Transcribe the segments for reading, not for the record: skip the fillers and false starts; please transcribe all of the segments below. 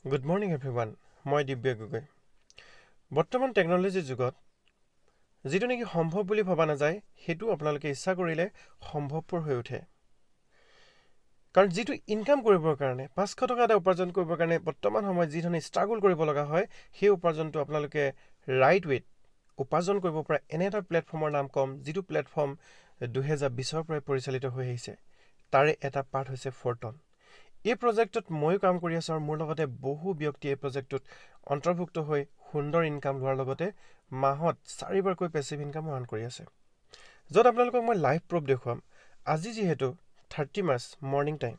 Good morning everyone, মই দিব্য গগৈ। বৰ্তমান টেকন'লজিৰ যুগত যিটো নেকি সম্ভৱ বুলি ভবা নাযায়, সেইটো আপোনালোকে ইচ্ছা কৰিলে সম্ভৱপৰ হৈ উঠে। কাৰণ যিটো ইনকাম কৰিবৰ কাৰণে, 500 টকা এটা উপাৰ্জন কৰিবৰ কাৰণে বৰ্তমান সময়ত যি ধৰণে ষ্ট্ৰাগল কৰিব লগা হয়, সেই উপাৰ্জনটো আপোনালোকে ৰাইট ৱেত উপাৰ্জন কৰিব পৰা এনে এটা প্লেটফৰ্মৰ নাম ক'ম, যিটো প্লেটফৰ্ম 2020ৰ পৰাই পৰিচালিত হৈ আহিছে। তাৰে এটা পাৰ্ট হৈছে ফৰটন। এই প্ৰজেক্টটোত ময়ো কাম কৰি আছোঁ আৰু মোৰ লগতে বহু ব্যক্তি এই প্ৰজেক্টটোত অন্তৰ্ভুক্ত হৈ সুন্দৰ ইনকাম লোৱাৰ লগতে মাহত চাৰিবাৰকৈ পেচিভ ইনকামো আৰ্ণ কৰি আছে, য'ত আপোনালোকক মই লাইভ প্ৰুফ দেখুৱাম। আজি যিহেতু 30 মাৰ্চ, মৰ্ণিং টাইম,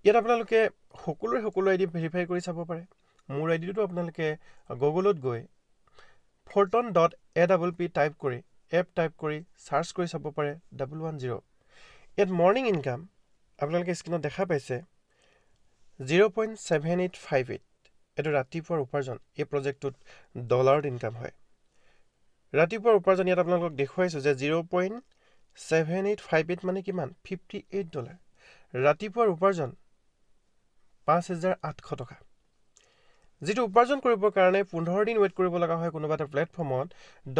ইয়াত আপোনালোকে সকলোৰে সকলো আই ডি ভেৰিফাই কৰি চাব পাৰে। মোৰ আই ডিটো আপোনালোকে গুগলত গৈ Forton.app type কৰি, এপ টাইপ কৰি চাৰ্চ কৰি চাব পাৰে। 110। ইয়াত মৰ্ণিং ইনকাম আপোনালোকে স্ক্ৰীণত দেখা পাইছে, 0.7858। এইটো ৰাতিপুৱাৰ উপাৰ্জন। এই প্ৰজেক্টটোত ডলাৰত ইনকাম হয়। ৰাতিপুৱাৰ উপাৰ্জন ইয়াত আপোনালোকক দেখুৱাইছোঁ যে 0.7858 মানে কিমান? $58। ৰাতিপুৱাৰ উপাৰ্জন 5800 টকা। যিটো উপাৰ্জন কৰিবৰ কাৰণে 15 দিন ৱেইট কৰিব লগা হয়, কোনোবা এটা প্লেটফৰ্মত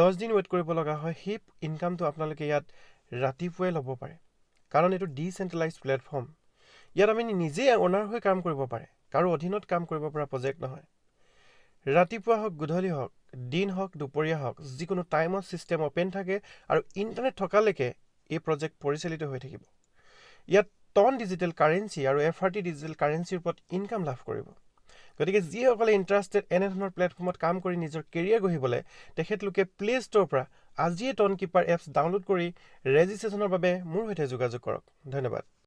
10 দিন ৱেইট কৰিব লগা হয়, সেই ইনকামটো আপোনালোকে ইয়াত ৰাতিপুৱাই ল'ব পাৰে। কাৰণ এইটো ডিচেণ্ট্ৰেলাইজ প্লেটফৰ্ম। ইয়াত আমি নিজেই অ'নাৰ হৈ কাম কৰিব পাৰে, কাৰো অধীনত কাম কৰিব পৰা প্ৰজেক্ট নহয়। ৰাতিপুৱা হওক, গধূলি হওক, দিন হওক, দুপৰীয়া হওক, যিকোনো টাইমত ছিষ্টেম অ'পেন থাকে আৰু ইণ্টাৰনেট থকালৈকে এই প্ৰজেক্ট পৰিচালিত হৈ থাকিব। ইয়াত টন ডিজিটেল কাৰেঞ্চি আৰু এফআৰটি ডিজিটেল কাৰেঞ্চিৰ ওপৰত ইনকাম লাভ কৰিব। গতিকে যিসকলে ইণ্টাৰেষ্টেড এনেধৰণৰ প্লেটফৰ্মত কাম কৰি নিজৰ কেৰিয়াৰ গঢ়িবলৈ, তেখেতলোকে প্লে' ষ্ট'ৰৰ পৰা আজিয়ে টন কিপাৰ এপছ ডাউনলোড কৰি ৰেজিষ্ট্ৰেশ্যনৰ বাবে মোৰ সৈতে যোগাযোগ কৰক। ধন্যবাদ।